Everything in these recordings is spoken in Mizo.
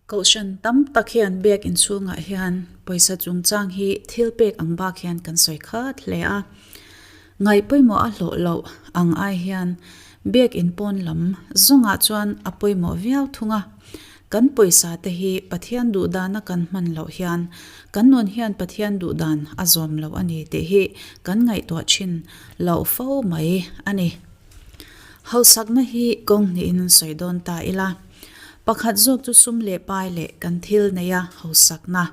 Kohhran tam tak hian biak inchhungah hian pawisa chungchang hi thil pek ang bak hian kan sawi khat hle a. Ngaih pawimawh a hlawh loh ang ai hian biak in pawn lam zawngah chuan a pawimawh viau thung a. Kan pawisa te hi Pathian duh dana kan hman loh hian kan nun hian Pathian duh dan a zawm lo a ni tih hi kan ngaihtuah thin loh fo mai a ni. Hausakna hi kawng hnihin sawi dawn ta ila. Pakhat zawk chu sum leh pai leh kan thil neia hausakna,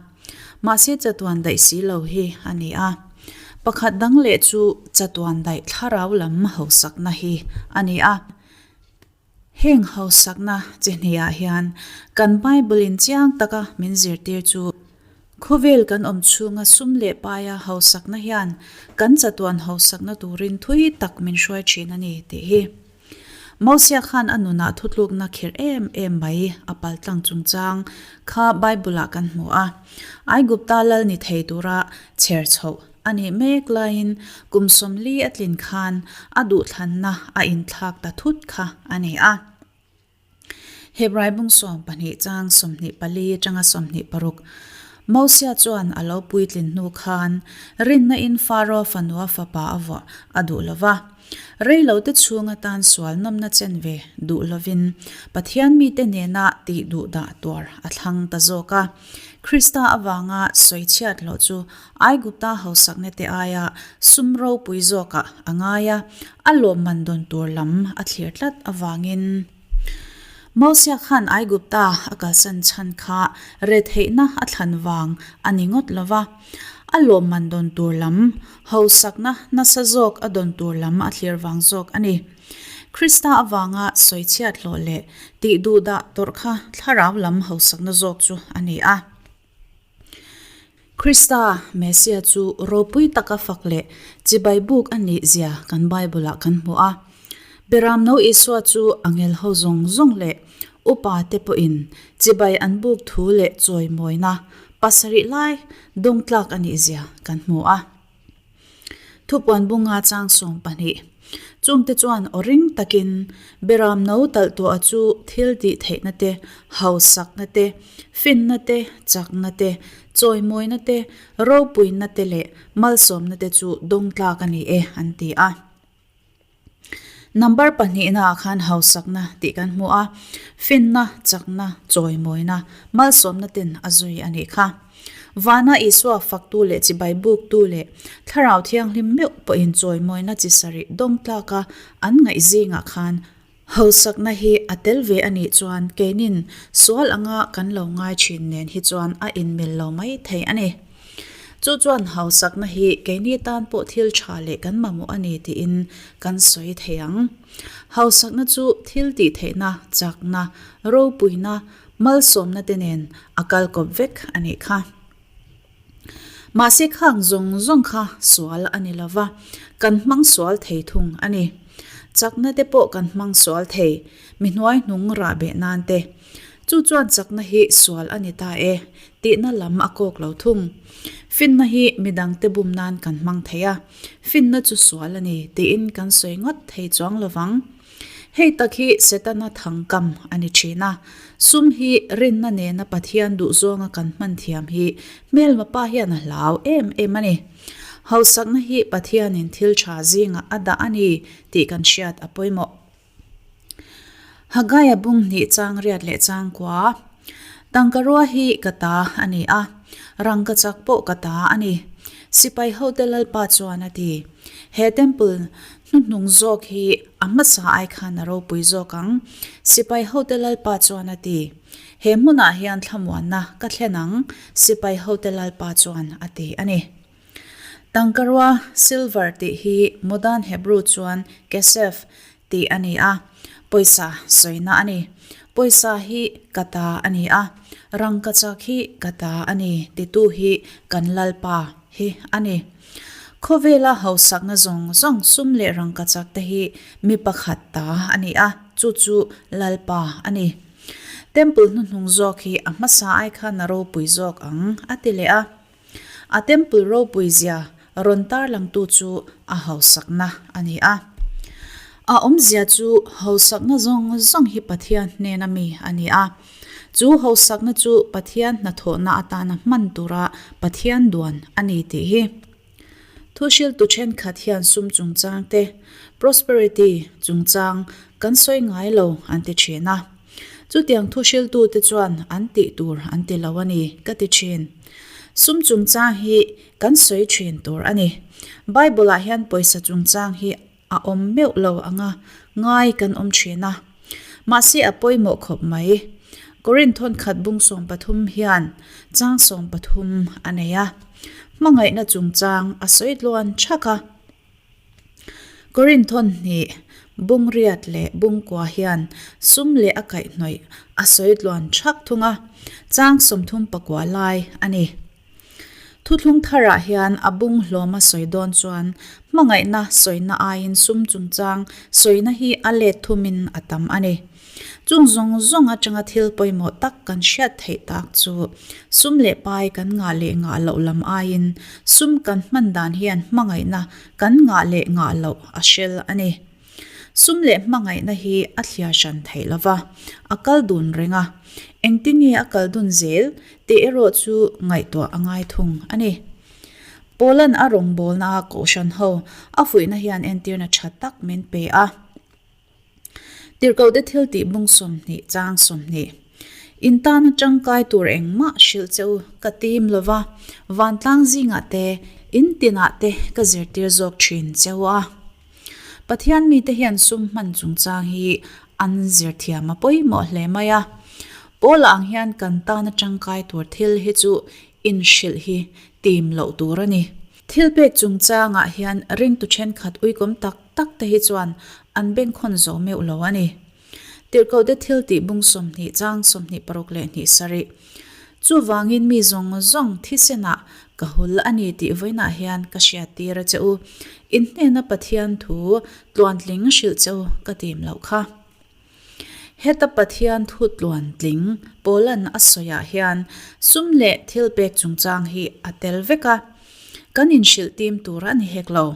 mahse chatuan daih si lo hi a ni a. Pakhat dang leh chu chatuan daih thlarau lam hausakna hi a ni a. Heng hausakna chi hniah hian kan Bible-in chiang taka min zirtir chu khawvel kan awm chhunga sum leh paia hausakna hian kan chatuan hausakna turin thui tak min hruai thin a ni tih hi. Mosia khan a nunah thutlukna khirh em em mai a paltlang chungchang kha Bible-ah kan hmu a. Aigupta lal ni thei tura chher chhoh a nih mek laiin kum 40 a tlin khan a duhthlanna a inthlak ta thut kha a ni a. Hebrai bung 12 chang 24 atanga 26 Mosia chuan a lo puitlin hnu khan rinna in Faro fanua fapa a vuah a duh lo va. Rei lo te chhung atan sual nawmna chen ve duh lovin Pathian mite nena tih duh dah tuar a thlang ta zawk a. Krista avanga sawi chhiat loh chu Aigupta hausakna te aia sum ropui zawkah a ngai a, a lawmman dawn tur lam a thlir tlat avangin. Mosia khan Aigupta a kalsan chhan kha retheihna a thlan vang a ni ngawt lo va, a lawmman dawn tur lam, hausakna nasa zawk a dawn tur lam a thlir vang zawk a ni. Krista avanga sawichhiat hlawh leh tihduhdah tawrh kha thlarau lam hausakna zawk chu a ni a. Krista, Messiah chu ropui taka fak leh chibai buk a nih zia kan Bible-ah kan hmu a. Beramno Isua chu angel ho zawng zawng leh upa te pawhin chibai an buk thu leh chawimawina pasarih lai dawng tlak a nih zia kan hmu a. Thupuan bunga chang 12. Chungte chuan aw ring takin Beram no talh tuah chu thil tih theihna te, hausakna te, finna te, chakna te, chawimawina te, ropuina te leh malsawmna te chu dawng tlak a ni e an ti a. Number pahnihnaah khan hausakna tih kan hmu a, finna, chakna, chawimawina, malsawmna ten a zui a nih kha. Vana Isua faktu leh chibai buktu leh Thlarau Thianghlim meuh pawhin chawimawina chi sarih dawng tlaka an ngaih zingah khan hausakna hi a tel ve a nih chuan keinin sual anga kan lo ngai thin nen hi chuan a inmil lo mai thei a ni. Chu chuan hausakna hi keini tan pawh thil tha leh kan mamawh a ni tiin kan sawi thei ang. Hausakna chu thil tih theihna, chakna, ropuina, malsawmna te nen a kal kawp vek a nih kha. Mahse khang zawng zawng kha sual a ni lova, kan hmang sual thei thung a ni. Chakna te pawh kan hmang sual thei, mi hnuaihnung rah beh nan te. Chu chuan chakna hi sual a ni ta e, tihna lam a kawk lo thung. Finna hi midangte bum nan kan hmang thei a, finna chu sual a ni tiin kan sawi ngawt thei chuang lo vang. Hei tak hi Setana thangkam a ni thin a, sum hi rinna nena Pathian duhzawnga kan hman thiam hi hmelma pa hian a hlau em em a ni. Hausakna hi Pathianin thil tha zingah a dah a ni tih kan hriat a pawimawh. Hagaia bung hnih chang riat leh chang kua. Tangka rua hi ka ta a ni a, rangka chak pawh ka ta a ni. Sipai hote Lalpa chuan a ti. He temple hnuhnung zawk hi a hmasa ai khan a ropui zawk ang. Sipai hote Lalpa chuan a ti. He hmunah hian thlamuanna ka thlen ang, sipai hote Lalpa chuan a ti a ni. Tangkarua, silver, tih hi Modern Hebrew chuan kesef tih a ni a, pawisa sawina a ni. Pawisa hi ka ta a ni a, rangkachak hi ka ta a ni titu hi kan Lalpa hi a ni. Khawvela hausakna zawng zawng sum leh rangkachak te hi mi pakhat ta a ni a, chu chu Lalpa a ni. Temple hnuhnung zawk hi a hmasa ai khan a ropui zawk ang a ti leh a. A temple ropui zia rawn tarlangtu chu a hausakna a ni a. A awmzia chu hausakna zawng zawng hi Pathian hnena mi a ni a. Chu hausakna chu Pathian hnathawhna atana hman tura Pathian duan a ni tih hi. Thuhriltu thenkhat hian sum chungchang te, prosperity chungchang kan sawi ngai lo an ti thin a. Chutiang thuhriltute chuan an tih tur an ti lo a ni ka ti thin. Sum chungchang hi kan sawi thin tur a ni. Bible-ah hian pawisa chungchang hi a awm meuh lo anga ngai kan awm thin a. Mahse a pawimawh khawp mai. Korinth thawnkhat bung 13 hian chang 13 a nei a. Hmangaihna chungchang a sawi tluan thak a. Korinth thawn hnih bung riat leh bung kua hian sum leh a kaihhnawih a sawi tluan thak thung a. Chang 39 lai a ni. Thuthlung tharah hian a bung hlawma sawi dawn chuan hmangaihna sawina aiin sum chungchang sawina hi a let thumin a tam a ni. Chung zawng zawng atanga thil pawimawh tak kan hriat theih tak chu sum leh pai kan ngah leh ngah loh lam aiin sum kan hman dan hian hmangaihna kan ngah leh ngah loh a hrel a ni. Sum leh hmangaihna hi a thliar hran theih lova, a kal dun reng a. Engtin nge a kal dun zel tih erawh chu ngaihtuah a ngai thung a ni. Paula'n a rawngbawlna a kohhran ho a fuihna hian entirna tha tak min pe a. Tirhkohte thil tih bung 20 chang 20. In tana tangkai tur engmah hrilh che u ka tim lova, vantlang zingah te, in tinah te ka zirtir zawk thin che u a. Pathian mite hian sum hman chungchang hi an zirthiam a pawimawh hle mai a. Paula ang hian kan tana tangkai tur thil hi chu inhrilh hi tim loh tur a ni. Thil pek chungchangah hian ringtu thenkhat uikawm tak tak te hi chuan an bengkhawn zo meuh lo a ni. Tirhkohte thil tih bung 20 chang 26 leh hnih sarih. Chuvangin mi zawng zawng thisenah ka hul a ni tih vawiinah hian ka hriattir a che u. In hnena Pathian thu tluantling hrilh che u ka tim loh kha. Heta Pathian thu tluantling Paula'n a sawiah hian sum leh thil pek chungchang hi a tel vek a. Kan inhrilh tim tur a ni hek lo.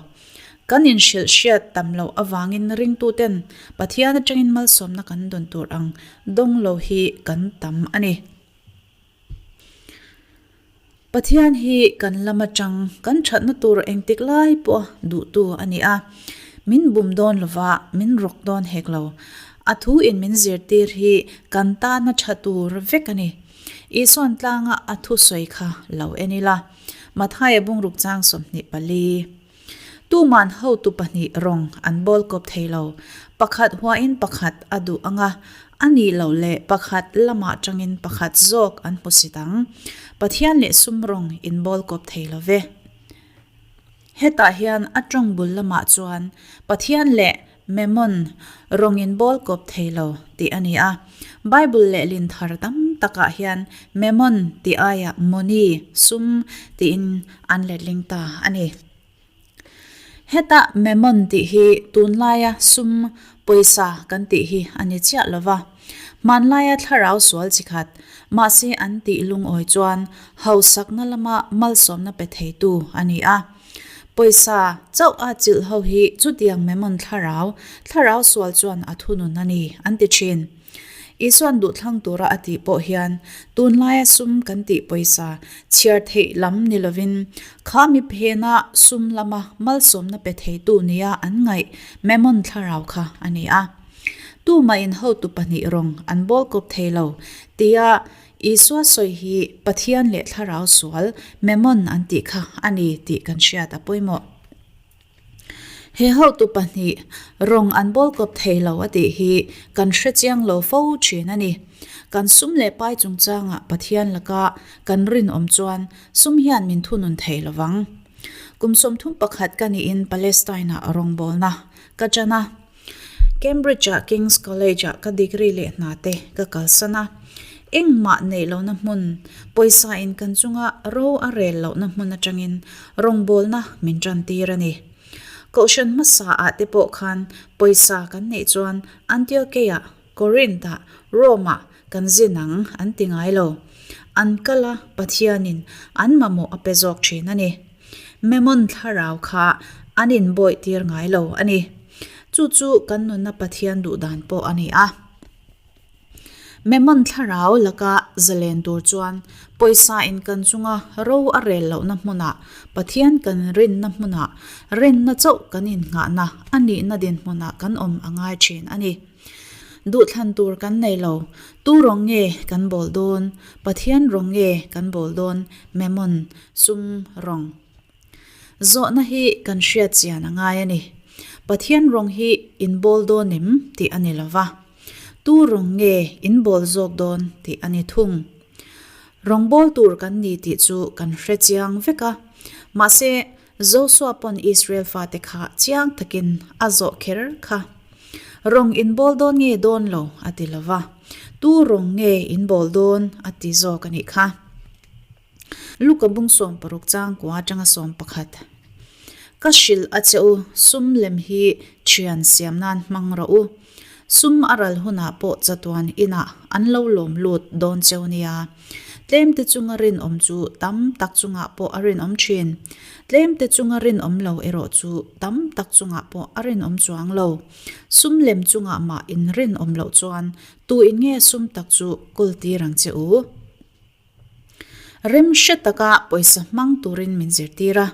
Kan inhrilh hriat tam loh avangin ringtuten Pathian atangin malsawmna kan dawn tur ang dawng lo hi kan tam a ni. Pathian hi kan lam atang kan thatna tur engtik lai pawha duhtu a ni a. Min bum dawn lova, min rawk dawn hek lo. A thu in min zirtir hi kan tana tha tur vek a ni. Isuan tlanga a thusawi kha lo en ila. Mathaia bungruk chang 24. Tuman hotu pahnih rawng an bawl kawp thei lo. Pakhat huain pakhat a duh ang a, a nih loh leh pakhat lamah tangin pakhat zawk an hmu sit ang. Pathian leh sum rawng in bawl kawp thei lo ve. Hetah hian a tawng bul lamah chuan Pathian leh Mammon rawng in bawl kawp thei lo tih a ni a. Bible lehlin thar tam takah hian Mammon tih aiah money, sum, tiin an letling ta a ni. Heta Mammon tih hi tunlaia sum, pawisa kan tih hi a ni chiah lo va. Hmanlaia thlarau sual chi khat, mahse an tih lungawi chuan hausakna lama malsawmna pe theitu a ni a. Pawisa chauh a chilh ho hi chutiang Mammon thlarau, thlarau sual chuan a thunun a ni, an ti thin. Isuan duhthlang tura a tih pawh hian tunlaia sum kan tih pawisa chhiar theih lam ni lovin kha mi phena sum lama malsawmna pe theitu nia an ngaih Mammon thlarau kha a ni a. Tumahin hotu pahnih rawng an bawl kawp thei lo tia Isua sawi hi Pathian leh thlarau sual Mammon an tih kha a ni tih kan hriat a pawimawh. He hotu pahnih rawng an bawl kawp thei lo a tih hi kan hre chiang lo fo thin a ni. Kan sum leh pai chungchangah Pathian laka kan rinawm chuan sum hian min thunun thei lo vang. Kum 31 ka niin Palestine-ah rawngbawlna ka tan a. Cambridge-ah King's College-ah ka degree leh hna te ka kalsan a. Engmah neih lohna hmun, pawisa in kan chunga ro a rel lohna hmun atangin rawngbawlna min tantir a ni. Kohhran hmasa ah te pawh khan pawisa kan neih chuan Antiochei-ah, Corinth-ah, Rome-ah kan zin ang an ti ngai lo. An kal a, Pathianin an mamawh a pe zawk thin a ni. Mammon thlarau kha an inbawih tir ngai lo a ni. Chu chu kan nunna Pathian duh dan pawh a ni a. Mammon thlarau laka zalen tur chuan pawisa in kan chunga ro a rel lohna hmunah, Pathian kan rinna hmunah, rinna chauh kan innghahna a nihna dinhmunah kan awm a ngai thin a ni. Duhthlan tur kan nei lo. Tu rawng nge kan bawl dawn? Pathian rawng nge kan bawl dawn? Mammon sum rawng. Zawhna hi kan hriat chian a ngai a ni. Pathian rawng hi in bawl dawn em tih a ni lo va, tu rawng nge in bawl zawk dawn tih a ni thung. Rawng bawl tur kan ni tih chu kan hre chiang vek a, mahse Josua pawn Israel fate kha chiang takin a zawh kher kha. Rawng in bawl dawn nge dawn lo a ti lo va, tu rawng nge in bawl dawn a ti zawk a nih kha. Luka bung 16 changkua atanga 11. Ka hrilh a che u, sum lem hi thian siam nan hmang rawh u. Sum a ral hunah pawh chatuan inah an lo lawm lut dawn cheu nia. Tlemte chunga rinawm chu tam tak chungah pawh a rinawm thin. Tlemte chunga rinawm lo erawh chu tam tak chungah pawh a rinawm chuang lo. Sum lem chungah mah in rinawm loh chuan tu in nge sum tak chu kawl tir ang che u? Rem hre taka pawisa hmang turin min zirtir a,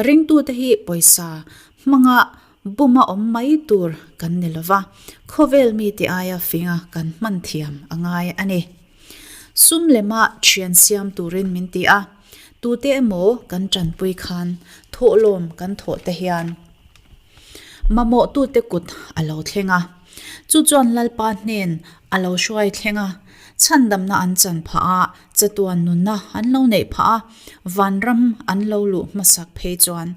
ringtute hi pawisa hmanga buma awm mai tur kan ni lova, khawvel mite aia finga kan hman thiam a ngai a ni. Sum lema thian siam turin min ti a, tute emaw kan tanpui khan thawhlawm kan thawh te hian Mamawhtute kut a lo thleng a, chu chuan Lalpa hnen a lo hruai thleng a, chhandamna an chan phah a, chatuan nunna an lo neih phah a, vanram an lo luh hmasak phei chuan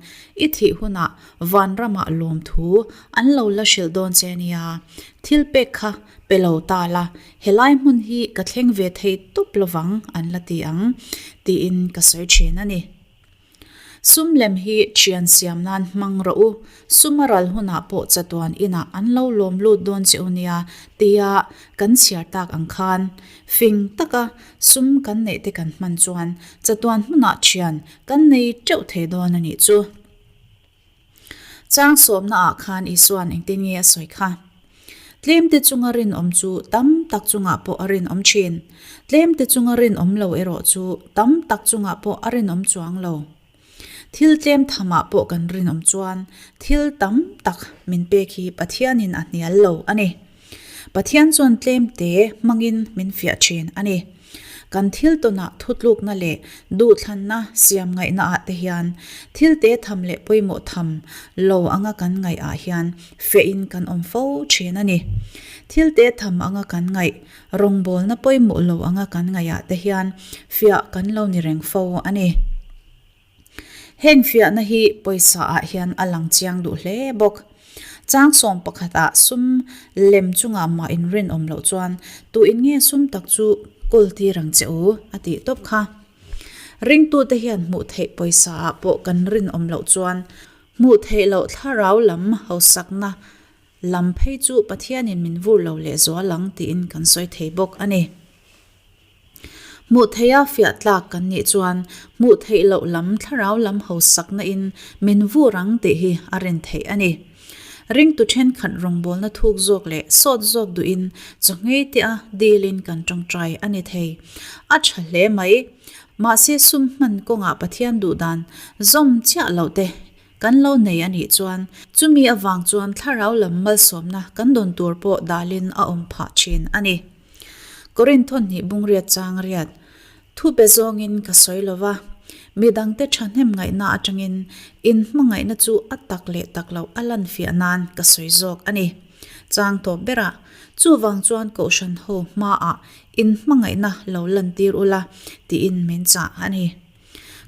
i thih hunah vanramah lawmthu an lo la hrilh dawn che nia, thil pek kha pe lo ta la, helai hmun hi ka thleng ve thei tawp lovang an la ti ang, tiin ka sawi thin a ni. Sum lem hi thian siam nan hmang rawh u, sum a ral hunah pawh chatuan inah an lo lawm lut dawn che u nia tia kan chhiar tak ang khan fing taka sum kan neih te kan hman chuan chatuan hmunah thian kan nei teuh thei dawn a nih chu. Chang sawmna ah khan Isua'n engtin nge a sawi kha? Tlemte chunga rinawm chu tam tak chungah pawh a rinawm thin. Tlemte chunga rinawm lo erawh chu tam tak chungah pawh a rinawm chuang lo. Thil tlem thamah pawh kan rinawm chuan thil tam tak min pek hi Pathianin a hnial lo a ni. Pathian chuan tlemte hmangin min fiah thin a ni. Kan thil tawnah thutlukna leh duhthlanna siam ngaihna ah te hian thil te tham leh pawimawh tham lo anga kan ngaih ah hian fiahin kan awm fo thin a ni. Thil te tham anga kan ngaih, rawngbawlna pawimawh lo anga kan ngaih ah te hian fiah kan lo ni reng fo a ni. Heng fiahna hi pawisa ah hian a lang chiang duh hle bawk. Chang sawm pakhat ah sum lem chungah mah in rinawm loh chuan tu in nge sum tak chu kawl tir ang che u a tih tawp kha. Ringtute hian hmuh theih pawisa ah pawh kan rinawm loh chuan hmuh theih loh thlarau lam hausakna lam phei chu Pathianin min vur lo lehzual ang tiin kan sawi thei bawk a ni. Hmuh theiha fiah tlak kan nih chuan hmuh theih loh lam thlarau lam hausakna in min vur ang tih hi a rin theih a ni. Ringtu thenkhat rawngbawlna thuk zawk leh sawt zawk duhin chawngei te a dilin kan tawngtai a ni thei. A tha hle mai. Mahse sum hman kawngah Pathian duhdan zawm chiah loh te Kan lo nei a nih chuan chumi avang chuan thlarau lam malsawmna kan dawn tur pawh dalin a awm phah thin a ni. Korinth hnih bungriat chang riat thu pe zawngin ka sawi lo va, midangte thahnem ngaihna atangin in hmangaihna chu a tak leh tak loh a lan fiah nan ka sawi zawk a ni. Chang tawp berah, chuvang chuan kohhran ho hmaah in hmangaihna lo lantir ula tiin min chah a ni.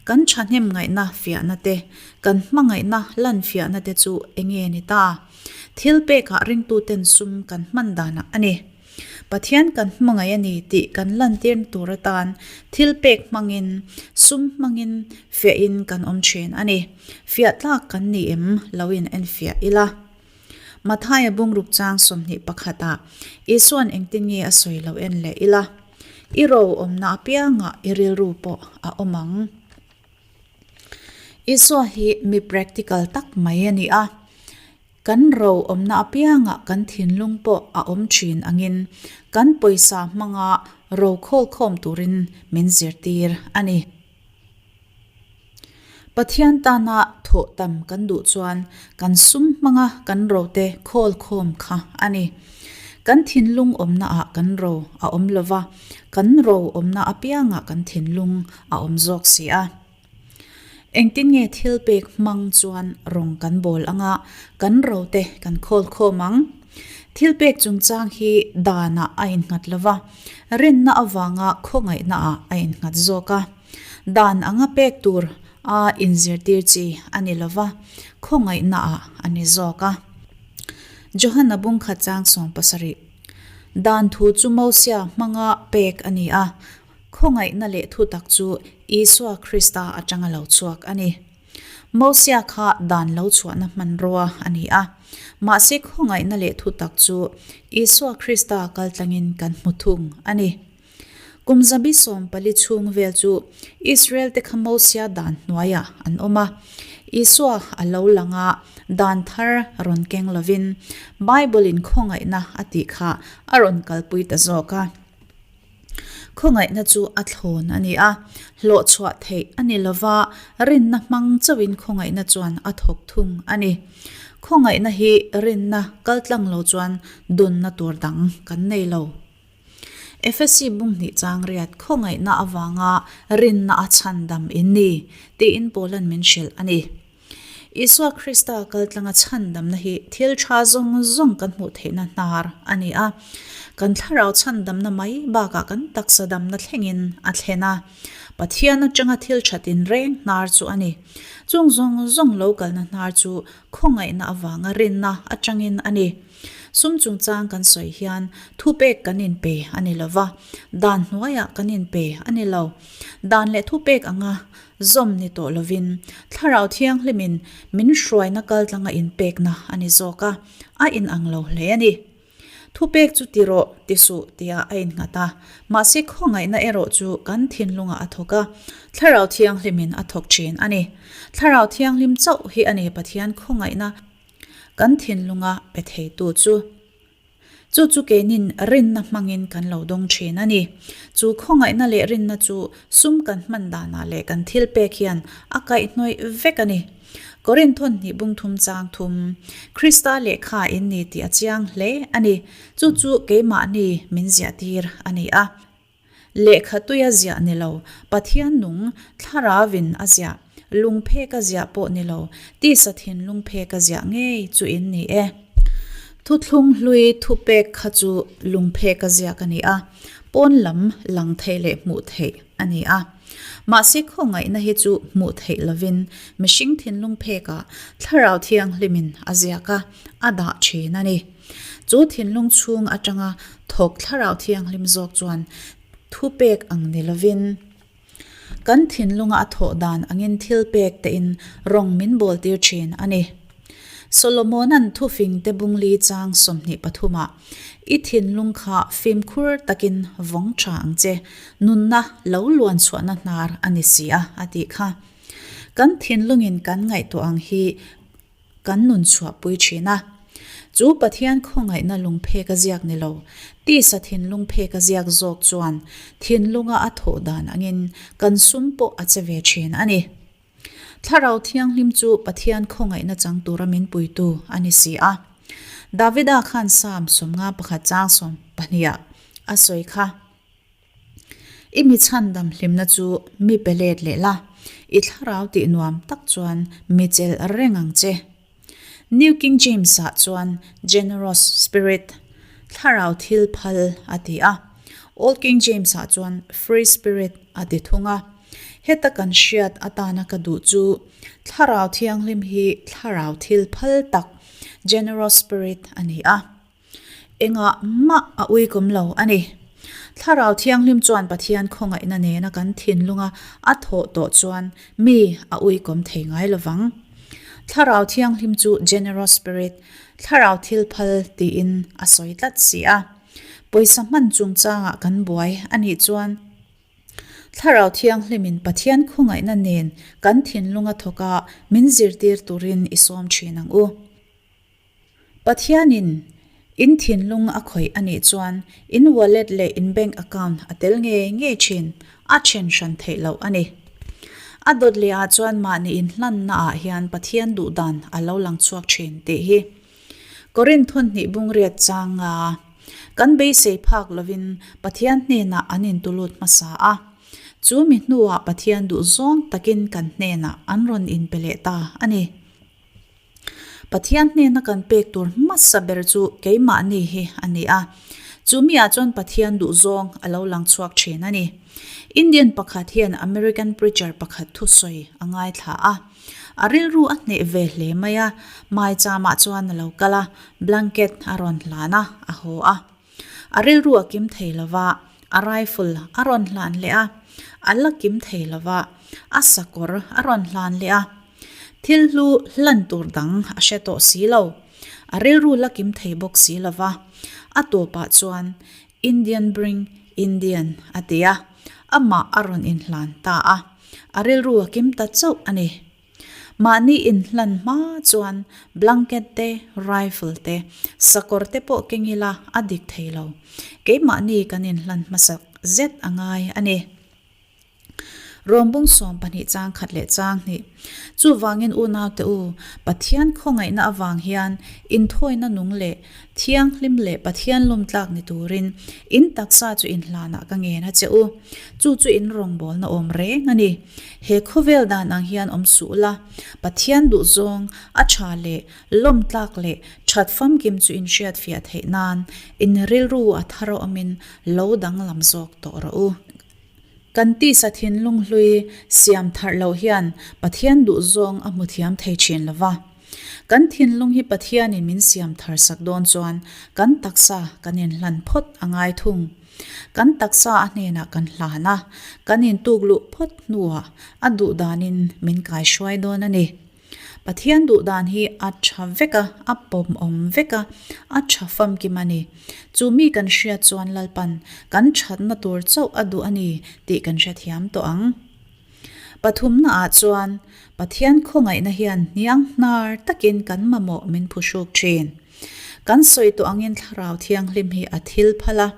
Kan thahnem ngaihna fiahna te, kan hmangaihna lan fiahna te chu enge ni ta? Thil pekah ringtuten sum kan hman danah a ni. Pathian kan hmangaih a ni tih kan lantir tur atan thil pek hmangin, sum hmangin fiahin kan awm thin a ni. Fiah tlak kan ni em lo in enfiah ila. Mathaia bungruk chang 21 ah Isua'n engtin nge a sawi lo en leh ila. I ro awmna apiangah i rilru pawh a awm ang. Isua hi mi practical tak mai a ni a. Kan ro awmna apiangah kan thinlung pawh a awm thin angin kan pawisa hmanga ro khawlkhawm turin min zirtir a ni. Pathian tana thawh tam kan duh chuan kan sum hmanga kan rote khawl khawm kha a ni. Kan thinlung awmnaah kan ro a awm lo va, kan ro awmna apiangah kan thinlung a awm zawk si a. Engtin nge thil pek hmang chuan rawng kan bawl anga kan rote kan khawl khawm ang? Thil pek chungchang hi danah a innghat lo va, rinna avanga khawngaihnaah a innghat zawk a. Dan anga pek tur a inzirtir chi a ni lo va, khawngaihnaah a ni zawk a. Johana bungkhat chang 70. Dan thu chu Mosia hmanga pek a ni a, khawngaihna leh thutak chu Isua Krista atanga lo chhuak a ni. Mosia kha dan lo chhuahna hmanrua a ni a, mahse khawngaihna leh thutak chu Isua Krista kaltlangin kan hmu thung a ni. Kum zabi 14 chhung vel chu Israel te kha Mosia dan hnuaiah an awm a. Isua a lo lang a, dan thar rawn keng lovin Bible in khawngaihna a tih kha a rawn kalpui ta zawk a. Khawngaihna chu a thlawn a ni a, hlawhchhuah theih a ni lova, rinna hmang chauhin khawngaihna chuan a thawk thung a ni. Khawngaihna hi rinna kaltlang lo chuan dunna tur dang kan nei lo. Efesi bunghnih chang riat khawngaihna avanga rinna a chhandam in ni, tiin Paulan min hrilh a ni. Isua Krista kaltlanga chhandamna hi thil tha zawng zawng kan hmuh theihna hnar a ni a. Kan thlarau chhandamna mai bakah kan taksa damna thlengin a thlen a. Pathian atanga thil tha tinreng hnar chu a ni. Chung zawng zawng lo kalna hnar chu khawngaihna avanga rinna atangin a ni. Sum chungchang kan sawi hian thupek kan inpe a ni lo va, dan hnuaiah kan inpe a ni lo. Dan leh thupek anga zawm ni tawh lovin Thlarau Thianghlimin min hruaina kaltlanga inpekna a ni zawk a, a inang lo hle a ni. Thupek chu ti rawh, ti suh tia a innghat a, mahse khawngaihna erawh chu kan thinlungah a thawk a, Thlarau Thianghlimin a thawk thin a ni. Thlarau Thianghlim chauh hi a ni Pathian khawngaihna. Kan thinlunga pe theitu chu. Chu chu keinin rinna hmangin kan lo dawng thin a ni. Chu khawngaihna leh rinna chu sum kan hman danah leh kan thil pek hian a kaihhnawih vek a ni. Korinth thawn hnih bung thum chang thum, Krista lehkha in ni tih a chiang hle a ni. Chu chu keimahni min ziahtir a ni a. Lehkha tuia ziah ni lo, Pathian nung Thlarauin a ziah, lungphek a ziah pawh ni lo, tisa thinlung phek a ziah ngei chu in ni e. Thuthlung hlui thupek kha chu lungphek a ziak a ni a, pawn lam lang theih leh hmuh theih a ni a. Mahse khawngaihna hi chu hmuh theih lovin mihring thinlung phekah Thlarau Thianghlimin a ziak a, a dah thin a ni. Chu thinlung chhung atanga thawk thlarau thianghlim zawk chuan thupek ang ni lovin, kan thinlunga a thawh dan angin thil pek tein rawng min bawl tir thin a ni. Solomona'n thufingte bungli chang 23 ah, I thinlung kha fimkhur takin vawng tha ang che, nunna lo luan chhuahna hnar a ni si a, a tih kha. Kan thinlungin kan ngaihtuah ang hi kan nun chhuahpui thin a. Chu Pathian khawngaihna lungphek a ziak ni lo, tisa thinlungphek a ziak zawk chuan thinlunga a thawh dan angin kan sum pawh a che ve thin a ni. Thlarau Thianghlim chu Pathian khawngaihna chang tura min puitu a ni si a. Davida khan Psalm 51 chang 12 ah a sawi kha. I mi chhandam hlimna chu mi pe let leh la, i thlarau tih nuam tak chuan mi chelh reng ang che. New King James-ah chuan generous spirit, thlarau thil phal a ti a, Old King James-ah chuan free spirit a ti thung a. Heta kan hriat atana ka duh chu thlarau thianghlim hi thlarau thil phal tak, generous spirit, a ni a. Engah mah a uikawm lo a ni. Thlarau Thianghlim chuan Pathian khawngaihna nena kan thinlunga a thawh tawh chuan mi a uikawm thei ngai lo vang. Thlarau Thianghlim chu generous spirit, thlarau thil phal tiin a sawi tlat si a. Pawisa hman chungchangah kan buai a nih chuan Thlarau Thianghlimin Pathian khawngaihna nen kan thinlunga thawka min zirtir turin i sawm thin ang u. Pathianin in thinlung a khawih a nih chuan in wallet leh in bank account a tel ngei ngei thin, a then hran theih loh a ni. A dawt leh ah chuan mahni inhlanna ah hian Pathian duhdan a lo lang chhuak thin tih hi Korinth thawhnih bungriat changa kan beisei phak lovin Pathian hnenah an intulut hmasa a. Chu mi hnuah Pathian duhzawng takin kan hnenah an rawn inpe leh ta a ni. Pathian hnena kan pek tur hmasa ber chu keimahni hi a ni a. Chu miah chuan Pathian duhzawng a lo lang chhuak thin a ni. Indian pakhat hian American preacher pakhat thusawi a ngaithla a. A rilru a hneh ve hle mai a, maicham-ah chuan a lo kal a, blanket a rawn hlan a, a haw a. A rilru a kim thei lo va, a rifle a rawn hlan leh a, a la kim thei lo va, a sakawr a rawn hlan leh a. Thil hlu hlan tur dang a hre tawh si lo, a rilru la kim thei bawk si lo va, a tawpah chuan Indian bring Indian a ti a, amah a rawn inhlan ta a. A rilru a kim ta chauh a ni. Mahni inhlan hma chuan blanket te, rifle te, sakawr te pawh keng ila a dik thei lo. Keimahni kan inhlan hmasak zet a ngai a ni. Rawmbung 12 chang khat leh chang hnih. Chuvangin unaute u, Pathian khawngaihna avang hian inthawina nung leh thianghlim leh Pathian lawmtlak ni turin in taksa chu inhlanah ka ngen a che u. Chu chu in rawngbawlna awm reng a ni. He khawvel dan ang hian awm suh la, Pathian duhzawng a tha leh lawmtlak leh that famkim chu in hriatfiah theih nan in rilru a thar awmin lo danglam zawk tawh rawh u. Kan tisa thinlung hlui siam tharh loh hian Pathian duhzawng a hmu thiam thei thin lo va. Kan thinlung hi Pathianin min siam thar sak dawn chuan kan taksa kan inhlan phawt a ngai thung. Kan taksa a hnenah kan hlan a, kan intuk luh phawt hnuah a duhdanin min kaihruai dawn a ni. Pathian duh dan hi a tha vek a, a pawmawm vek a, a tha famkim a ni. Chu mi kan hriat chuan Lalpan kan thatna tur chauh a duh a ni tih kan hrethiam tawh ang. Pathumna ah chuan Pathian khawngaihna hian hniang hnar takin kan mamawh min phuhruk thin. Kan sawi tawh angin Thlarau Thianghlim hi a thil phal a.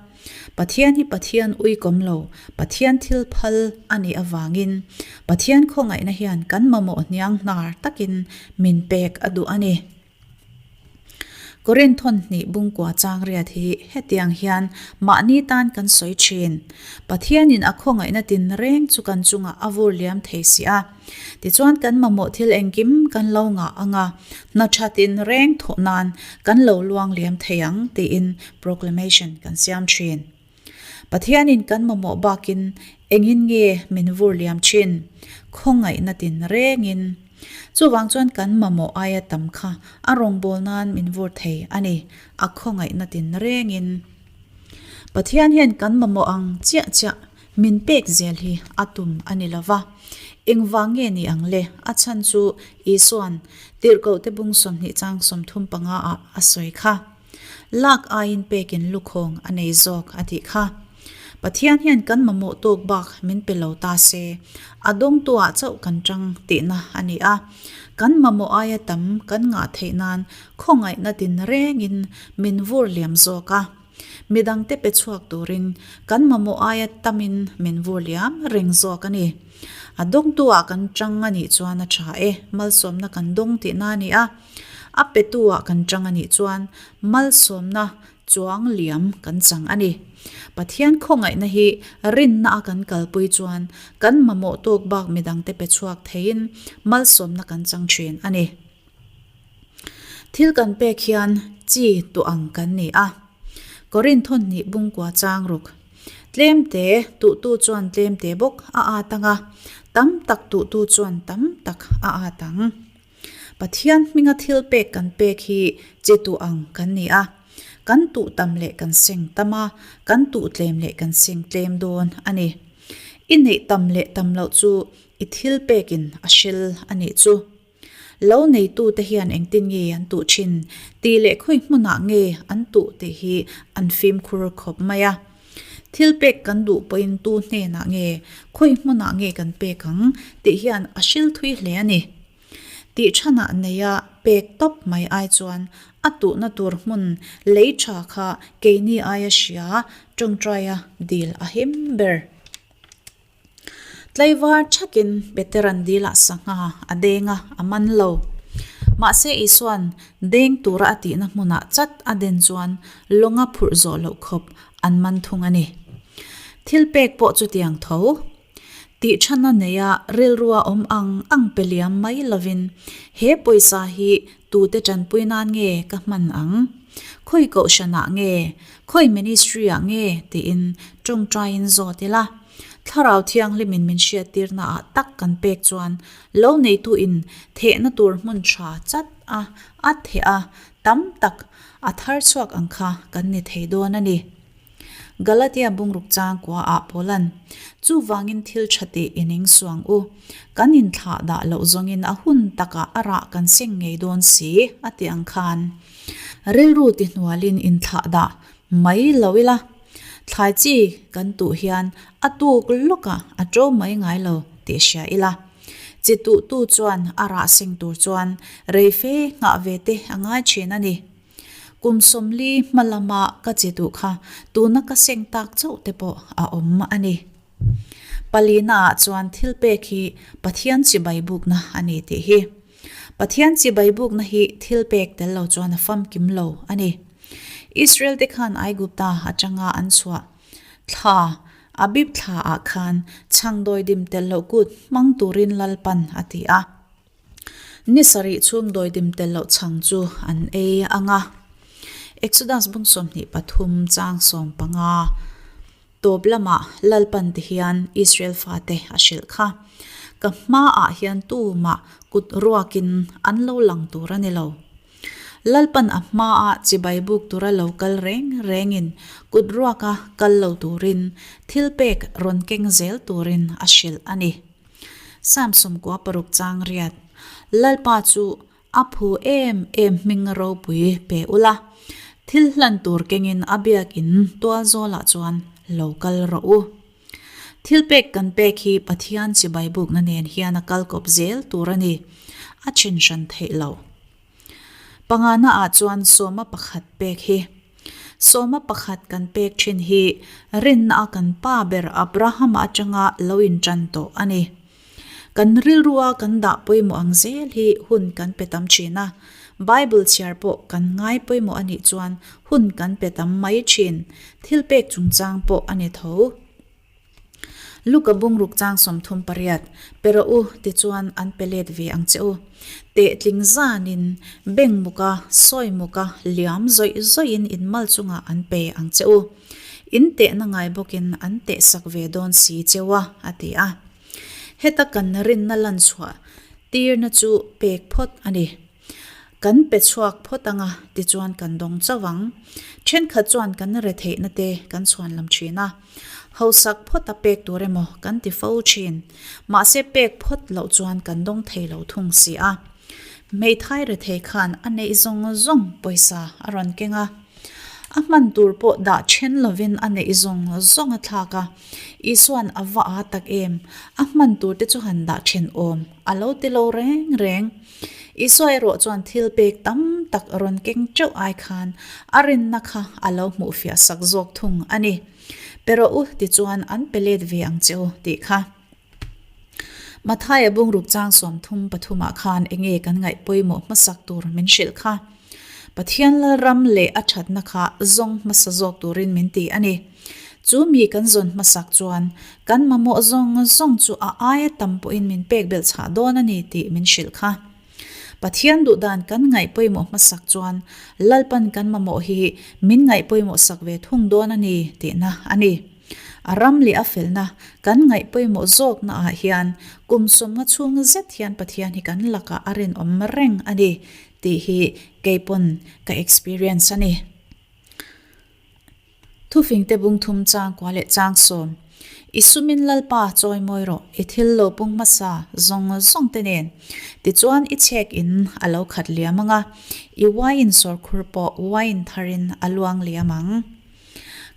Pathian hi Pathian uikawm lo, Pathian thil phal a nih avangin Pathian khawngaihna hian kan mamawh hniang hnar takin min pek a duh a ni. Korinth thawnhnih bungkua chang riat hi hetiang hian mahni tan kan sawi thin, Pathianin a khawngaihna tinreng chu kan chungah a vur liam thei si a. Tichuan kan mamawh thil engkim kan lo ngah ang a, hna tha tinreng thawh nan kan lo luang liam thei ang tiin proclamation kan siam thin. Pathianin kan mamawh bakin engin nge min vur liam thin? Khawngaihna tinrengin. Chuvang chuan kan mamawh aia tam kha a rawngbâwl nan min vur thei a ni, a khawngaihna tinrengin. Pathian hian kan mamawh ang chiah chiah Min pek zel hi a tum a ni lo va. Engvang nge ni ang le? A chhan chu Isua'n Tirhkohte bung 20 chang 35 ah a sawi kha. Lak aiin pekin lukhawng a nei zawk a tih kha. Pathian hian kan mamawh tawk bak min pe lo ta se, a dawngtuah chauh kan tang tihna a ni a. Kan mamawh aia tam kan ngah theih nan khawngaihna tinrengin min vur liam zawk a. Midangte pe chhuak turin kan mamawh aia tamin min vur liam reng zawk a ni. A dawngtu-ah kan tang a nih chuan a tha e, malsawmna kan dawng tihna a ni a. A petu-ah kan tang a nih chuan malsawmna chuang liam kan chang a ni. Pathian khawngaihna hi rinna a kan kalpui chuan kan mamawh tawk bak midangte pe chhuak theiin malsawmna kan chang thin a ni. Thil kan pek hian chi tuah ang kan ni a. Korinth thawhnih bungkua chang ruk. Tlemte tuhtu chuan tlemte bawk a at ang a, tam tak tuhtu chuan tam tak a at ang. Pathian hminga thil pek kan pek hi chi tuah ang kan ni a. Kan tuh tam leh kan seng tam a, kan tuh tlem leh kan seng tlem dawn a ni. I neih tam leh tam loh chu i thil pekin a hril a nih chu. Lo neitute hian engtin nge an tuh thin tih leh khawi hmunah nge an tuh tih hi an fimkhur khawp mai a. Thil pek kan duh pawhin tu hnenah nge khawi hmunah nge kan pek ang tih hian a hril thui hle a ni. Tih thanah neia pek tawp mai ai chuan a tuhna tur hmun lei tha kha keini aia hria tawngtaia dil a him ber. Tlaivar thakin Petera'n dilah sangha a deng a, a man lo. Mahse Isua'n deng tura a tihna hmunah chat a den chuan lawnga phurh zawh loh khawp an man thung a ni. Thil pek pawh chutiang tho. Tih thana neia rilrua awm ang ang pe liam mai lovin he pawisa hi tute tanpui nan nge ka hman ang? Khawi kohhranah nge? Khawi ministry-ah nge? tiin tawngtaiin zawt ila. Thlarau Thianghlimin min hriattirnaah tak kan pek chuan lo neituin thehna tur hmun tha chat a a theh a, tam tak a thar chhuak ang kha kan ni thei dawn a ni. Galatia bungruk chang kuaah Paulan, Chuvangin thil tha tih i ning suang u. Kan inthlah dah loh zawngin a hun takah a rah kan seng ngei dawn si, a ti ang khan. Rilru tihnualin inthlah dah mai lo ila. Thlai chi kan tuh hian a tuk lawkah a ṭo mai ngai lo tih hria ila. Chi tuhtu chuan a rah seng tur chuan reife nghah ve te a ngai ṭhin a ni. Kum 40 hma lama ka chi duh kha tuna ka seng tak chauh te pawh a awm a ni. Palina ah chuan thil pek hi Pathian chibai bukna a ni tih hi. Pathian chibai bukna hi thil pek tel lo chuan a famkim lo a ni. Israel te khan Aigupta atanga an chhuah thla, Abib thla ah khan chhangdawidim tel loh kut hmang turin Lalpan a ti a. Ni sarih chhung dawidim tel loh chhang chu an ei ang a. Exodus bung 23 chang 15 tawp lamah Lalpan ti hian Israel fate a hrilh kha, Ka hmaah hian tumah kut ruakin an lo lang tur a ni lo. Lalpan a hmaah chibai buk tura lo kal reng rengin kut ruaka kal lo turin thilpek rawn keng zel turin a hrilh a ni. Psalm 16 chang riat, Lalpa chu a phu em em hming ropui pe ula, thil hlan tur kengin a biakin tual zawlah chuan lo kal rawh u. Thil pek kan pek hi Pathian chibai bukna nen hian a kal kawp zel tur a ni, a chin hran theih lo. Pangana ah chuan sawma pakhat pek hi. Sawma pakhat kan pek thin hi rinna a kan pa ber Abrahama atanga lo intan tawh a ni. Kan rilrua kan dah pawimawh ang zel hi hun kan pe tam thin a, Bible chhiar pawh kan ngai pawimawh a nih chuan hun kan pe tam mai thin, thil pek chungchang pawh a ni tho. Luka bungruk chang 38, Pe rawh u, tichuan an pe let ve ang che u. Teh tling zanin beng muka, sawi muka, liam zawih zawihin in mal chungah an pe ang che u. In tehna ngai bawkin an tehsak ve dawn si cheu a, a ti a. Heta kan rinna lan chhuah tirna chu pek phawt a ni. Kan pe chhuak phawt ang a, tichuan kan dawng chauh ang. Thenkhat chuan kan retheihna te kan chhuan lam thin a, hausak phawt a pek tur emaw kan ti fo thin. Mahse pek phawt loh chuan kan dawng thei lo thung si a. Hmeithai rethei khan a neih zawng zawng pawisa a rawn keng a. A hman tur pawh dah then lovin a neih zawng zawng a thlak a. Isua'n a va â tak em, a hman tur te chu han dah then awm a lo ti lo reng reng. Isua erawh chuan thil pek tam tak rawn keng teuh ai khan a rinna kha a lo hmuh fiah sak zawk thung a ni. Pe rawh u tichuan an pe let ve ang che u tih kha. Mathaia bungruk chang 33 ah khan enge kan ngaih pawimawh hmasak tur min hrilh kha. Pathian Lalram leh a thatna kha zawng hmasa zawk turin min ti a ni. Chu mi kan zawn hmasak chuan kan mamawh zawng zawng chu a aia tam pawhin min pek belh chhah dawn a ni tih min hrilh kha. Pathian duhdan kan ngaih pawimawh hmasak chuan Lalpan kan mamawh hi min ngaih pawimawh sak ve thung dawn a ni tihna a ni. A ram leh a felna kan ngaih pawimawh zawkna ah hian kum 50 chhung zet hian Pathian hi kan lakah a rinawm reng a ni tih hi keipawn ka experience a ni. Thufingte bung thum chang kua leh chang sawm. I sumin Lalpa chawi mawi rawh, i thil lo pung hmasa zawng zawng te nen. Tichuan i chhek in a lo khat liam ang a, i wine sawrkhur pawh wine tharin a luang liam ang.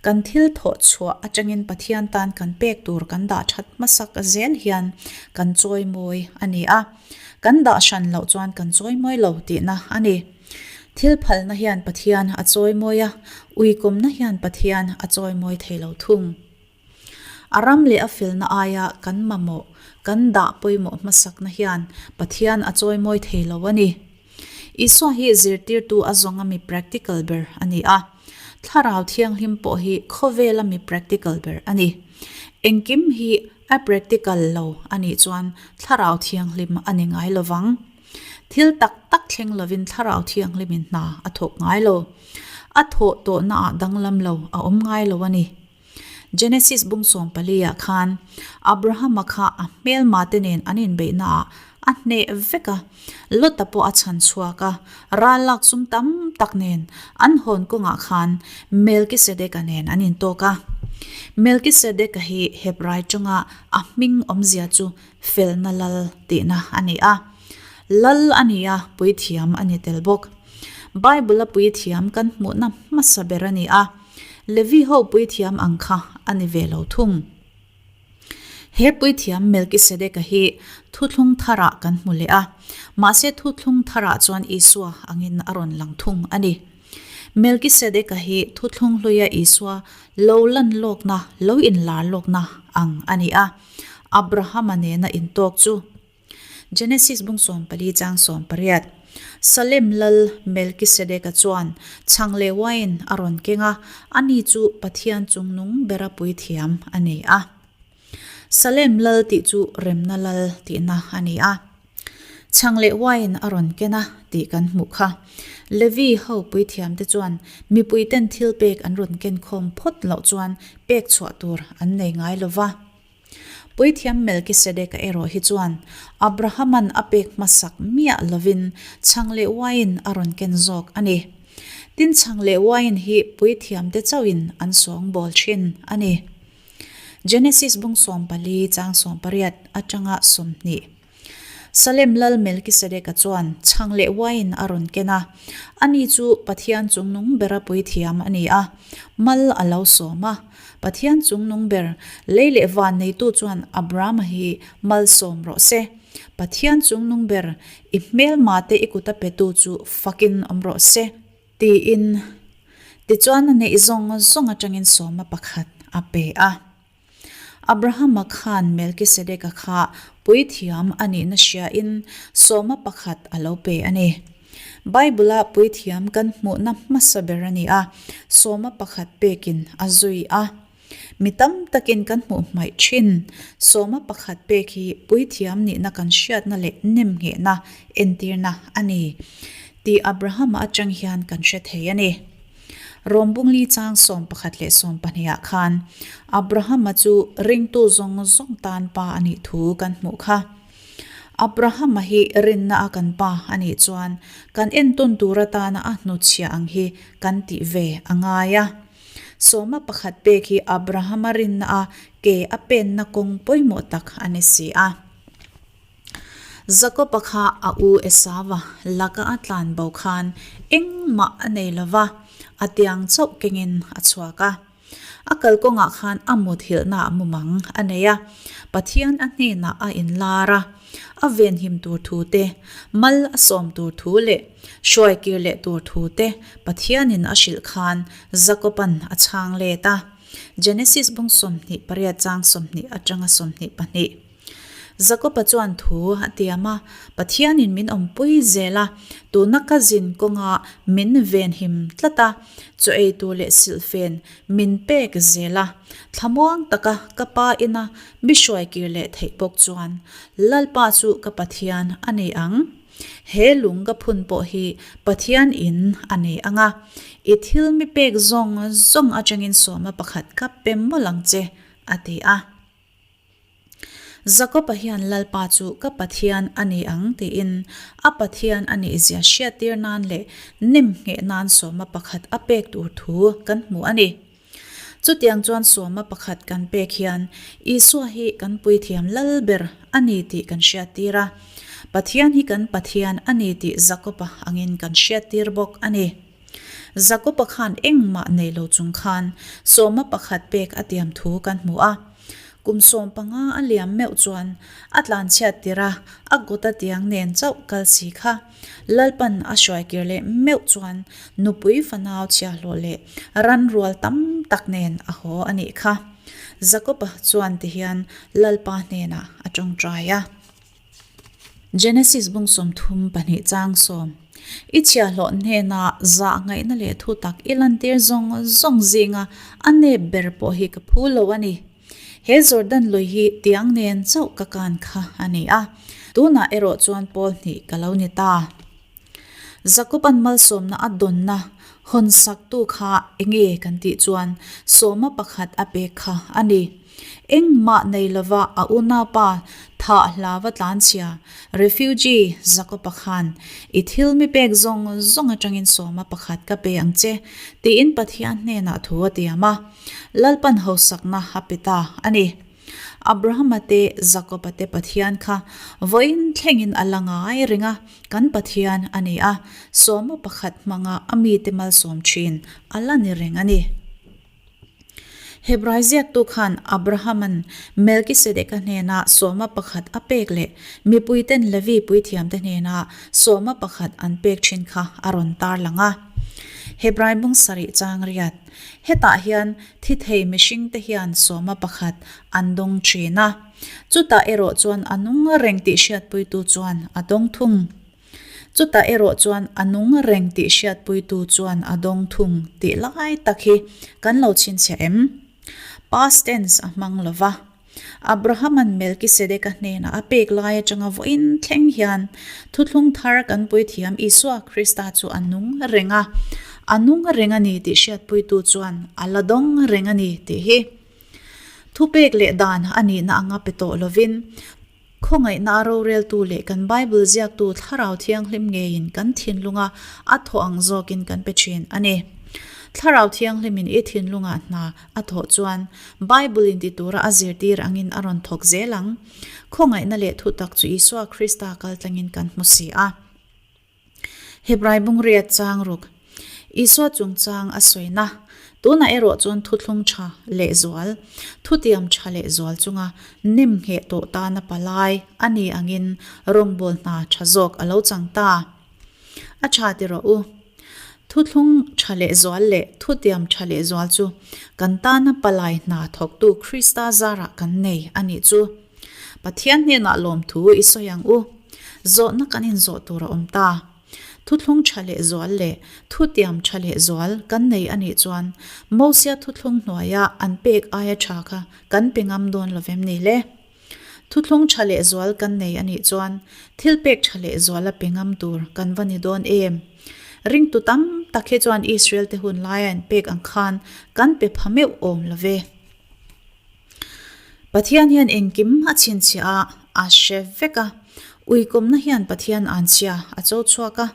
Kan thil thawh chhuah atangin Pathian tan kan pek tur kan dah that hmasak zel hian kan chawimawi a ni a. Kan dah hran loh chuan kan chawimawi lo tihna a ni. Thil phalna hian Pathian a chawimawi a, uikawmna hian Pathian a chawimawi thei lo thung. A ram leh a felna aia kan mamawh, kan dah pawimawh hmasakna hian Pathian a chawimawi thei lo a ni. Isua hi zirtirtu a zawnga mi practical ber a ni a. Thlarau Thianghlim pawh hi khawvela mi practical ber a ni. Engkim hi a practical lo a nih chuan Thlarau Thianghlim a ni ngai lo vang. Thil tak tak thleng lovin Thlarau Thianghlimin hna a thawk ngai lo. A thawh tawhnaah danglam lo a awm ngai lo a ni. Genesis bung sawmpali ah khan Abrahama kha a hmelma te nen an inbeihna ah a hneh vek a, Lota pawh a chhan chhuak a, ral lak sum tam tak nen an hawn kawngah khan Melkisedeka nen an intawk a. Melkisedeka hi Hebrai tawnga a hming awmzia chu felna lal tihna a ni a. Lal a ni a, puithiam a ni tel bawk. Bible-a puithiam kan hmuhna hmasa ber a ni a. Levi ho puithiam ang kha a ni ve lo thung. He puithiam Melkisedeka hi Thuthlung Tharah kan hmu leh a, mahse Thuthlung Tharah chuan Isua angin a rawn lang thung a ni. Melkisedeka hi Thuthlung Hluia Isua lo lan lawkna, lo inlar lawkna ang a ni a, Abrahama nena intawk chu. Genesis bung 14 chang 18. Salem lal Melkisedeka chuan chhang leh uain a rawn keng a, ani chu Pathian chungnung bera puithiam a ni a. Salem lal tih chu remna lal tihna a ni a. Chhang leh uain a rawn ken a tih kan hmuh kha. Levi ho puithiamte chuan mipuiten thilpek an rawn kenkhawm phawt loh chuan pek chhuah tur an nei ngai lo va. Puithiam Melkisedeka erawh hi chuan Abrahama'n a pek hmasak miah lovin chhang leh uain a rawn ken zawk a ni. Tin, chhang leh uain hi puithiamte chauhin an sawngbawl thin a ni. Genesis bung 14 chang 18 atanga 20. Salem lal Melkisedeka chuan chhang leh uain a rawn ken a. Ani chu Pathian chungnung bera puithiam a ni a, mal a lo sawm a. Pathian chungnung ber, lei leh van neitu chuan Abrahama hi malsawm rawh se. Pathian chungnung ber, i hmelmate i kuta petu chu fakin awm rawh se, tiin. Tichuan a neih zawng zawng atangin sawma pakhat a pe a. Abrahama khan Melkisedeka kha puithiam a nihna hriain sawma pakhat a lo pe a ni. Bible-a puithiam kan hmuhna hmasa ber a ni a, sawma pakhat pekin a zui a. Mi tam takin kan hmuh hmaih thin. Sawma pakhat pek hi puithiam nihna kan hriatna leh nemnghehna entirna a ni tih Abrahama atang hian kan hre thei a ni. Rom bungli chang 11 leh 12 ah khan Abrahama chu ringtu zawng zawng tan pa a nih thu kan hmuh kha. Abrahama hi rinna a kan pa a nih chuan kan entawn tur atana a hnuchhiah ang hi kan tih ve a ngai a. Sawma pakhat pek hi Abrahama rinna a ke a penna kawng pawimawh tak a ni si a. Jakob-a kha a u Esava laka a tlan bo khan engmah a nei lo va, a tiang chauh kengin a chhuak a. A kalkawngah khan a muthilhnaah mumang a nei a, Pathian a hnenah a inlar a, a venhim tur thu te, mal a sawm tur thu leh hruaikir leh tur thu te Pathianin a hrilh khan Jakob-a'n a chhang let a. Genesis bung 28 chang 20 atanga 22. Jakoba chuan thu a tiam a, Pathianin min awmpui zel a, tuna ka zin kawnga min venhim tlat a, chaw ei tur leh silhfen min pek zel a, thlamuang taka ka pa ina mi hruaikir leh theih bawk chuan Lalpa chu ka Pathian a ni ang. He lung ka phun pawh hi Pathian in a nei ang a, i thil mi pek zawng zawng atangin sawma pakhat ka pe mawlh ang che, a ti a. Jakob-a hian Lalpa chu ka Pathian a ni ang tiin a Pathian a nihzia hriattir nan leh nemngheh nan sawma pakhat a pek tur thu kan hmu a ni. Chutiang chuan sawma pakhat kan pek hian Isua hi kan puithiam lal ber a ni tih kan hriattir a, Pathian hi kan Pathian a ni tih Jakob-a angin kan hriattir bawk a ni. Jakoba khan engmah nei lo chung khan sawma pakhat pek a tiam thu kan hmu a. Kum 15 a liam meuh chuan a tlanchhiat tirh a, a kut a tiang nen chauh kal si kha. Lalpan a hruaikir leh meuh chuan nupui fanau chhiahhlawh leh ran rual tam tak nen a haw a nih kha. Jakoba chuan tihian Lalpa hnenah a tawngtai a. Genesis bung 32 chang sawm, I chhiahhlawh hnena zah ngaihna leh thu tak i lantir zawng zawng zinga a nep ber pawh hi ka phu lo a ni. He Jordan lui hi tiang nen chauh ka kan kha a ni a, tunah erawh chuan pawl hnih ka lo ni ta. Jakoban malsawmna a dawnna hawn saktu kha enge kan tih chuan sawma pakhat a pek kha a ni. Engmah nei lova a unaupa thah hlava tlanchhia, refugee, Jakoba khan i thil mi pek zawng zawng atangin sawma pakhat ka pe ang che tiin Pathian hnenah thu a tiam a. Lalpan hausakna a pe ta a ni. Abrahama te, Jakoba te Pathian kha vawiin thlengin a la ngai reng a, kan Pathian a ni a, sawma pakhat hmanga a mite malsawm thin a la ni reng a ni. Hebrai ziaktu khan Abrahama'n Melkisedeka hnena sawma pakhat a pek leh mipuiten Levi puithiamte hnena sawma pakhat an pek thin kha a rawn tarlang a. Hebrai bung sarih chang riat. Hetah hian thi thei mihringte hian sawma pakhat an dawng thin a, chutah erawh chuan a nung reng tih hriatpuitu chuan a dawng thung. Chutah erawh chuan a nung reng tih hriatpuitu chuan a dawng thung tih lai tak hi kan lo chhinchhiah em? Past tense a hmang lo va. Abrahama'n Melkisedeka hnenah a pek lai atanga vawiin thleng hian thuthlung thar kan puithiam Isua Krista chu a nung reng a, a nung reng a ni tih hriatpuitu chuan a la dawng reng a ni tih hi thupek leh dan a nihna anga pe tawh lovin Khawngaihna a roreltu leh kan Bible ziaktu Thlarau Thianghlim ngeiin kan thinlunga a thawh ang zawkin kan pe thin a ni. Thlarau Thianghlimin i thinlungah hna a thawh chuan Bible in ti tura a zirtir angin a rawn thawk zel ang. Khawngaihna leh thutak chu Isua Krista kaltlangin kan hmu si a. Hebrai bungriat chang ruk. Isua chungchang a sawina. Tunah erawh chuan thuthlung tha lehzual, thutiam tha lehzual chunga nem ngheh tawh tana palai a ni angin rawngbâwl hna tha zawk a lo chang ta. A tha ti rawh u. Thuthlung tha lehzual leh thutiam tha lehzual chu kan tana palai hna thawktu Krista zarah kan nei a nih chu. Pathian hnenah lawmthu i sawi ang u. Zawhna kan inzawh tur a awm ta. Thuthlung tha leh zual leh thutiam tha leh zual kan nei a nih chuan Mosia thuthlung hnuaia an pek aia tha kha kan pe ngam dawn lo vem ni le? Thuthlung tha leh zual kan nei a nih chuan thil pek tha leh zual a pe ngam tur kan va ni dawn em? Ringtu tam tak hi chuan Israel te hun laia an pek ang khan kan pe pha meuh awm lo ve. Pathian hian engkim a chhinchhiah a, a hre vek a. Uikawmna hian Pathian anchhia a cho chhuak a,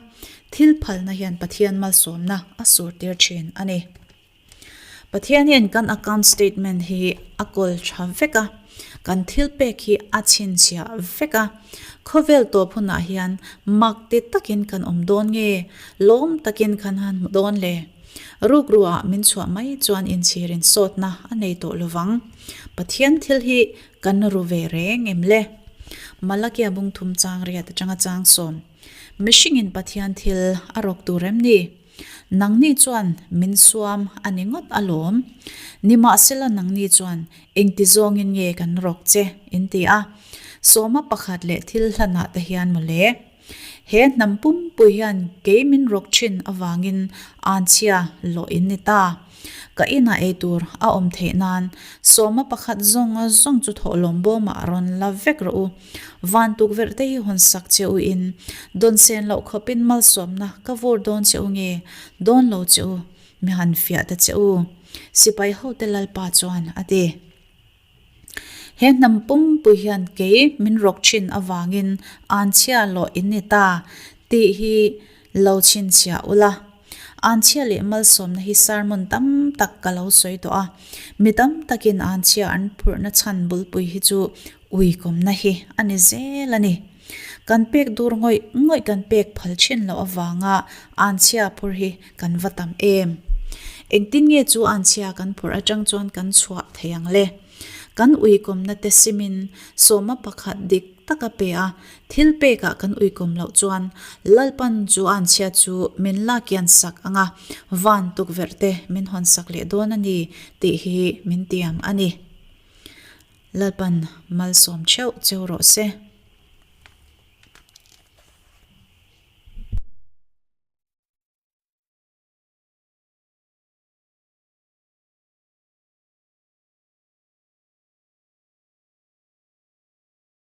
thil phalna hian Pathian malsawmna a surtir thin a ni. Pathian hian kan account statement hi a kawl tha vek a, kan thil pek hi a chhinchhiah vek a. Khawvel tawp hunah hian mak ti takin kan awm dawn nge, lawm takin kan han hmu dawn le? Rukruah min chhuah mai chuan inchhirin sawtna a nei tawh lovang. Pathian thil hi kan ru ve reng em le? Malakia bung thum chang riat atanga chang sawm. Mihringin Pathian thil a rawk tur em ni? Nangni chuan min suam a ni ngawt alawm. Nimahsela nangni chuan engti zawngin nge kan rawk che in ti a. Sawma pakhat leh thil hlanah te hian mawle. He hnam pumpui hian kei min rawk thin avangin anchhia lawh in ni ta. Ka inah ei tur a awm theih nan sawma pakhat zawng zawng chu thawhlawm bawmah rawn la vek rawh u. Van tukverh te hi hawn sak che u in dawn sen loh khawpin malsawmna ka vur dawn che u nge dawn lo che u mi han fiah ta che u. Sipai hote Lalpa chuan a ti. He hnam pumpui hian kei min rawk thin avangin anchhia lawh in ni ta tih hi lo chhinchhiah ula. Anchhia leh malsawmna hi sermon tam tak ka lo sawi tawh a, mi tam takin anchhia an phurhna chhan bulpui hi chu uikawmna hi a ni zel a ni. Kan pek dur ngawih ngawih kan pek phal thin loh avanga anchhia phur hi kan va tam em. Engtin nge chu anchhia kan phurh atang chuan kan chhuah thei ang le? Kan uikawmna te simin sawma pakhat dik taka pe a, thil pekah kan uikawm loh chuan Lalpan chu anchhia chu min la kian sak ang a, van tukverh te min hawn sak leh dawn a ni tih hi min tiam a ni. Lalpan malsawm theuh cheu rawh se.